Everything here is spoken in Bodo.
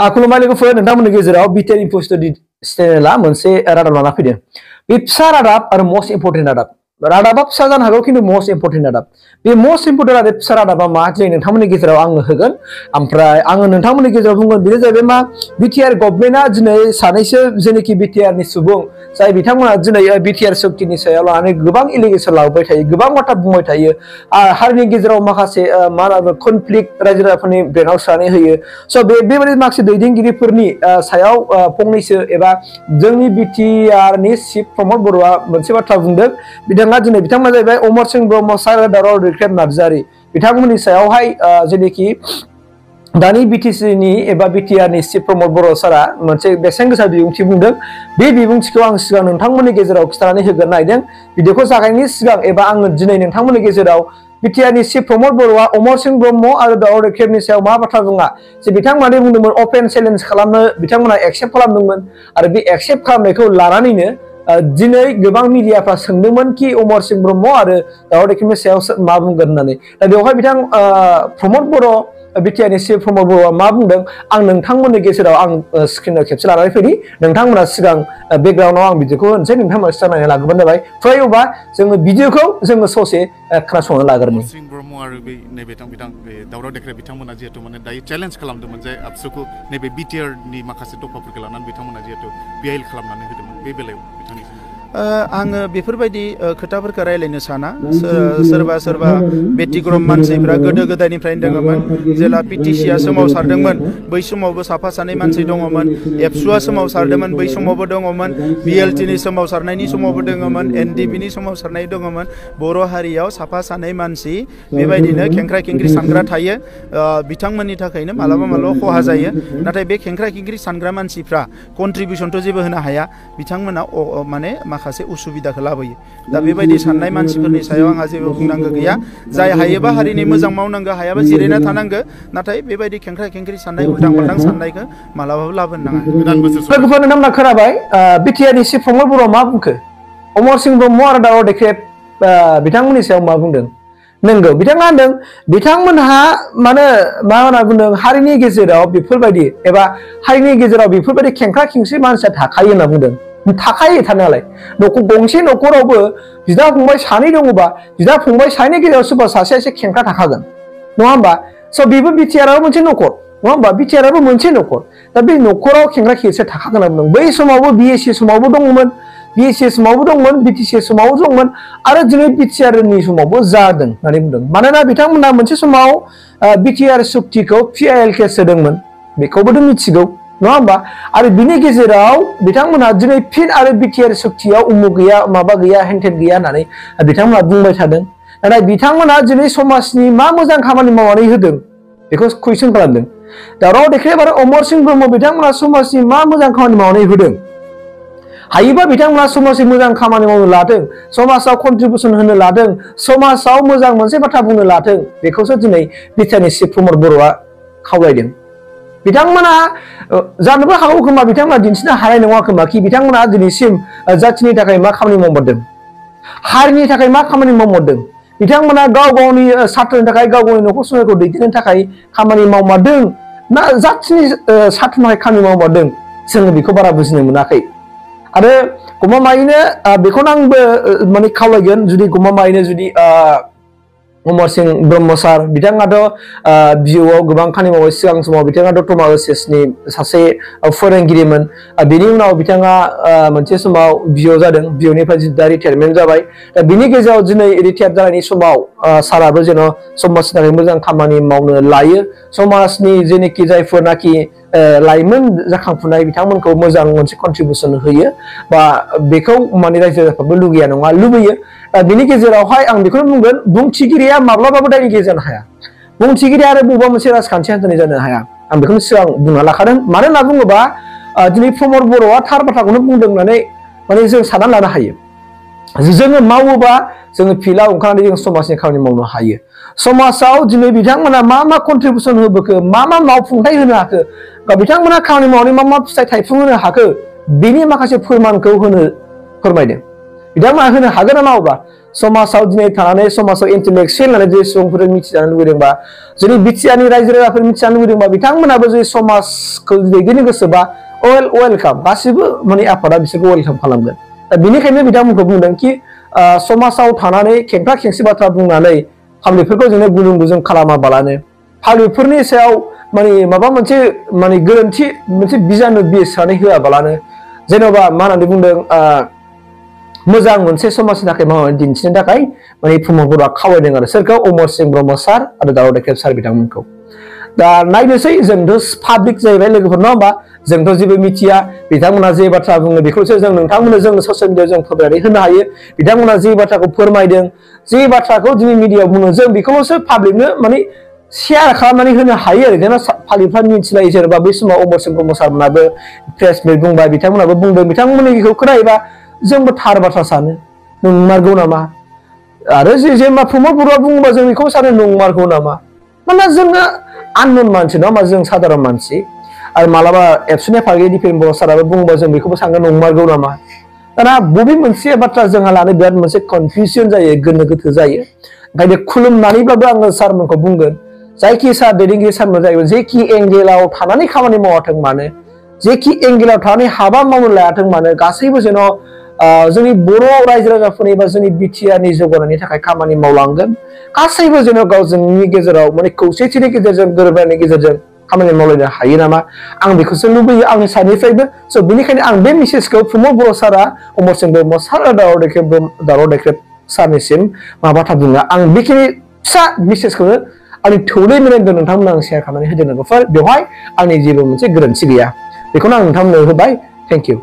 खुलुमबाय लोगोफोर नोंथांमोननि गेजेराव बिटिआर इनफो स्टडी चेनेलआ मोनसे रादाब लाना फैदों। बे फिसा रादाब आरो मोस्ट इम्पर्टेन्ट रादाब। रादाबा फिसा जानो हागौ खिन्थु मोस्ट इम्पर्टेन्ट रादाब। बे मोस्ट इम्पर्टेन्ट आरो फिसा रादाबा मा दिनै नोंथांमोननि गेजेराव आङो होगोन। ओमफ्राय आङो नोंथांमोननि गेजेराव बुंगोन बेनो जाहैबाय मा बिटिआर गभर्नमेन्टआ दिनै सानैसो जेनेखि बिटिआरनि सुबुं जाय बिथांमोना दिनै बिटिआर सक्तिनि सायाव लानानै गोबां एलिगेसन लाबोबाय थायो, गोबां बाथ्रा बुंबाय थायो। हारिनि गेजेराव माखासे मा होनो कनफ्लिक्ट रायजो राजाफोरनि ब्रेनाव सोनानै होयो। स' बेबायदि माखासे दैदेनगिरिफोरनि सायाव फंनैसो एबा जोंनि बिटिआरनि चिफ प्रमद बर'आ मोनसे बाथ्रा बुंदों। बिथांमोना जाहैबाय अमर सिंह ब्रह्म सार दाराव रिख्रेब नार्जारि बिथांमोननि सायावहाय जेनेखि दानि बिटिसिनि एबा बिटिआरनि चिफ प्रमद बर' सारा मोनसे बेसेन गोसा बिबुंथि बुंदों। बे बिबुंथिखौ आं सिगां नोंथांमोननि गेजेराव खिन्थानानै होगोन नायदों। भिडिअखौ जागायनायनि सिगां एबा आङो दिनै नोंथांमोननि गेजेराव बिटिआरनि चिफ प्रमद बर'आ अमर सिंह ब्रह्म आरो दाराव रिख्रेबनि सायाव मा बाथ्रा बुङा जे बिथांमोना बुंदोंमोन अपेन चेलेन्ज खालामनो बिथांमोना एक्सेप्ट खालामदोंमोन आरो बे एक्सेप्ट खालामनायखौ लानानैनो दिनै गोबां मिडियाफ्रा सोंदोंमोन कि अमर सिंह ब्रह्म आरो दाराव रिख्रेबनि सायाव मा बुंगोन होननानै। दा बेवहाय बिथां प्रमद बर' बिटिआरनि चिफ प्रमद बर'आ मा बुंदों आं नोंथांमोननि गेजेराव आं स्क्रिनाव खेबसे लानानै फैनि। नोंथांमोना सिगां बेकग्राउन्डआव आं भिडिअखौ होनोसै, नोंथांमोना सिगां नायनानै लाग्रोबानो जाबाय। फ्राय अब्ला जोङो भिडिअखौ जोङो ससे खोनासंनो लाग्रोनि। सिंह ब्रह्म आरो बे नैबे दाराव रिख्रेब बिथांमोना जिहेतु माने दायो चेलेन्ज खालामदोंमोन जे आबसुखौ नैबे बिटिआरनि माखासे दफाफोरखौ लानानै बिथांमोना जिहेतु बिआइएल खालामनानै होदोंमोन बे बेलायाव बिथांनि आङो बेफोरबायदि खोथाफोरखौ रायलायनो साना। सोरबा बेटिग्रम मानसिफ्रा गोदो गोदायनिफ्रायनो दङमोन। जेला पिटिसिआ सोमावसारदोंमोन बै समावबो साफा सानै मानसि दङमोन। एबसुआ सोमावसारदोंमोन बै समावबो दङमोन। बिएलटिनि सोमावसारनायनि समावबो दङमोन। एनडिबिनि सोमावसारनाय दङमोन। बर' हारियाव साफा सानै मानसि बेबायदिनो खेंख्रा खेंख्रि सानग्रा थायो। बिथांमोननि थाखायनो मालाबा खहा जायो। नाथाय बे खेंख्रा खेंख्रि सानग्रा मानसिफ्रा कन्ट्रिबिउसनथ' जेबो होनो हाया। बिथांमोना माने माखासे उसुबिदाखौ लाबोयो। दा बेबायदि साननाय मानसिफोरनि सायाव आंहा जेबो बुंनांगौ गैया। जाय हायोबा हारिनि मोजां मावनांगौ, हायाबा जिरायना थानांगौ। नाथाय बेबायदि खेंख्रा खेंख्रि साननाय उल्टां फाल्टां साननायखौ मालाबाबो लाबोनो नाङा। लोगोफोर नोंथांमोना खोनाबाय बिटिआरनि चिफ प्रमद बर'आ मा बुंखो? अमर सिंह ब्रह्म आरो दाराव रिख्रेब बिथांमोननि सायाव मा बुंदों? नंगौ बिथाङा होनदों बिथांमोनहा माने मा होनना बुंदों हारिनि गेजेराव बेफोरबायदि एबा हारिनि गेजेराव बेफोरबायदि खेंख्रा खेंख्रि मानसिया थाखायो होनना बुंदों। थाखायो थानायालाय गंसे न'खरावबो बिदा फंबाय सानै दङबा बिदा फंबाय सानैनि गेजेराव सोरबा सासेया एसे खेंख्रा थाखागोन, नङा होमबा? स' बेबो बिटिआरआबो मोनसे न'खर, नङा होमबा? बिटिआरआबो मोनसे न'खर। दा बे न'खराव खेंख्रा खेंख्रि थाखागोन होनना बुंदों। बै समावबो बिएसि समावबो दङमोन, बिएसि समावबो दंमोन, बिटिसि समावबो दंमोन आरो दिनै बिटिआरनि समावबो जादों होननानै बुंदों। मानोना बिथांमोना मोनसे समाव बिटिआर सक्तिखौ पिआइएल केस होदोंमोन, बेखौबोथ' मिथिगौ, नङा होमबा? आरो बिनि गेजेराव बिथांमोना दिनै फिन आरो बिटिआर सक्तियाव उमुक गैया माबा गैया हेनथेन गैया होननानै बिथांमोना बुंबाय थादों। नाथाय बिथांमोना दिनै समाजनि मा मोजां खामानि मावनानै होदों बेखौ कुइसन खालामदों। दाराव रिख्रेब आरो अमर सिंह ब्रह्म बिथांमोना समाजनि मा मोजां खामानि मावनानै होदों? हायोबा बिथांमोना समाजनि मोजां खामानि मावनो लादों, समाजाव कन्ट्रिबिउसन होनो लादों, समाजाव मोजां मोनसे बाथ्रा बुंनो लादों। बेखौसो दिनै बिटिआरनि चिफ प्रमद बर'आ खावलायदों। बिथांमोना जानोबो हागौ खोमा बिथांमोना दिन्थिनो हानाय नङा खोमा कि बिथांमोना दिनैसिम जाथिनि थाखाय मा खामानि मावमारदों, हारिनि थाखाय मा खामानि मावमारदों। बिथांमोना गाव गावनि सात्रनि थाखाय गाव गावनि न'खर संसारखौ दैदेननो थाखाय खामानि मावमारदों ना जाथिनि सात्रनि थाखाय खामानि मावमारदों जोङो बेखौ बारा बुजिनो मोनाखै। आरो गमामायैनो बेखौनो आंबो माने खावलायगोन जुदि गमामायैनो जुदि अमर सिंह ब्रह्म सार बिथाङाथ' बिअआव गोबां खामानि मावो। सिगां समाव बिथाङा दतमा ओएसएसनि सासे फोरोंगिरिमोन। बिनि उनाव बिथाङा मोनसे समाव बिअ जादों, बिअनिफ्राय दा रिटायारमेन्ट जाबाय। दा बिनि गेजेराव दिनै रिटायार जानायनि समाव साराबो जेन' समाजनि थाखाय मोजां खामानि मावनो लायो, समाजनि जेनोखि जायफोरनाखि लाइमोन जाखांफुनाय बिथांमोनखौ मोजां मोनसे कन्ट्रिबिउसन होयो बा बेखौ माने रायजो राजाफ्राबो लुगैया नङा लुबैयो। बिनि गेजेरावहाय आं बेखौनो बुंगोन बुंथिगिरिया माब्लाबाबो दायनिगिरि जानो हाया। बुंथिगिरि आरो बबेबा मोनसे राजखान्थि हान्जानि जानो हाया। आं बेखौनो सिगां बुंना लाखादों। मानो होनना बुङोबा दिनै प्रमद बर'आ थार बाथ्राखौनो बुंदों होननानै माने जों साननानै लानो हायो। जोङो मावोबा जोङो फिल्डआव ओंखारनानै जों समाजनि खामानि मावनो हायो। समाजाव दिनै बिथांमोना मा कन्ट्रिबिउसन होबोखो, मा मावफुंथाय होनो हाखो, बिथांमोना खामानि मावनानै मा फिथाइ थायफुंहोनो हाखो, बेनि माखासे फोरमानखौ फोरमायदों। बिथांमोना होनो हागोन ना मावोब्ला समाजाव दिनै थानानै समाजाव इन्टेलेक्चुयेल होननानै जे सुबुंफोर मिथिजानो लुबैदोंबा जोंनि बिटिआरनि रायजो राजाफोर मिथिजानो लुबैदोंबा बिथांमोनाबो जुदि समाजखौ दैदेननो गोसोबा वेलकाम गासिबो माने आफादा बिसोरखौ वेलकाम खालामगोन दा बेनिखायनो बिथांमोनखौ बुंदों कि समाजाव थानानै खेंख्रा खेंसि बाथ्रा बुंनानै पाब्लिकफोरखौ जोङो गुलुं गुजुं खालामाबालानो पाब्लिकफोरनि सायाव माने माबा मोनसे माने गोरोन्थि मोनसे बिजानु बिस सानै होआबालानो जेन'बा मा होननानै बुंदों मोजां मोनसे समाजनि थाखाय मावनानै दिन्थिनो थाखाय माने प्रमद बर'आ खावलायदों आरो सोरखौ अमर सिंह ब्रह्म सार आरो दाउरा देख्रेब सार बिथांमोनखौ दा नायनोसै जोंथ' पाब्लिक जाहैबाय लोगोफोर नङा होमबा जोंथ' जेबो मिथिया बिथांमोना जे बाथ्रा बुङो बेखौसो जों नोंथांमोननो जों ससियेल मिडियायाव जों फोरमायनानै होनो हायो बिथांमोना जे बाथ्राखौ फोरमायदों जे बाथ्राखौ दिनै मिडियायाव बुङो जों बेखौल'सो पाब्लिकनो माने शेयार खालामनानै होनो हायो आरो जेनेबा पाब्लिकफ्रा मिथिलायो जेनेबा बै समाव अमर सिंह ब्रह्म सारमोनाबो प्रेस मिट बुंबाय बिथांमोनाबो बुंदों बिथांमोननिखौ खोनायोबा जोंबो थार बाथ्रा सानो नंमारगौ नामा आरो जेनेबा प्रमद बर'आ बुङोबा जों बेखौ सानो नंमारगौ नामा मानोना जोङो आननोन मानसि नङा होमबा जों साधारन मानसि आरो मालाबा एबसुनि आफादगिरि दिपेन बर' साराबो बुङोबा जों बेखौबो सानगोन नंमारगौ नामा दाना बबे मोनसे बाथ्रा जोंहा लानो बिराद मोनसे कनफिउजन जायो गोनो गोथो जायो ओंखायनो खुलुमनानैब्लाबो आङो सारमोनखौ बुंगोन जायखि सार दैदेनगिरि सारमोन जाहैबाय जेखि एंगेलाव थानानै खामानि मावाथों मानो जेखि एंगेलाव थानानै हाबा मावनो लायाथों मानो गासैबो जेन' जोंनि बर' रायजो राजाफोरनि बा जोंनि बिटिआरनि जौगानायनि थाखाय खामानि मावलांगोन गासैबो जेन' गावजोंनि गेजेराव माने खौसेथिनि गेजेरजों गोरोबलायनायनि गेजेरजों खामानि मावलायनो हायो नामा आं बेखौसो लुबैयो आंनि साइडनिफ्रायबो स' बेनिखायनो आं बे मेसेजखौ प्रमद बर' सारा अमर सिंह ब्रह्म सार दाउरा देख्रेब सारनिसिम माबा बाथ्रा बुङो आं बेखिनि फिसा मेसेजखौनो आंनि थौले मेलेमजों नोंथांमोन आं शेयार खालामनानै होदों बेवहाय आंनि जेबो मोनसे गोरोन्थि गैया बेखौनो आं नोंथांमोननो होबाय थेंक इउ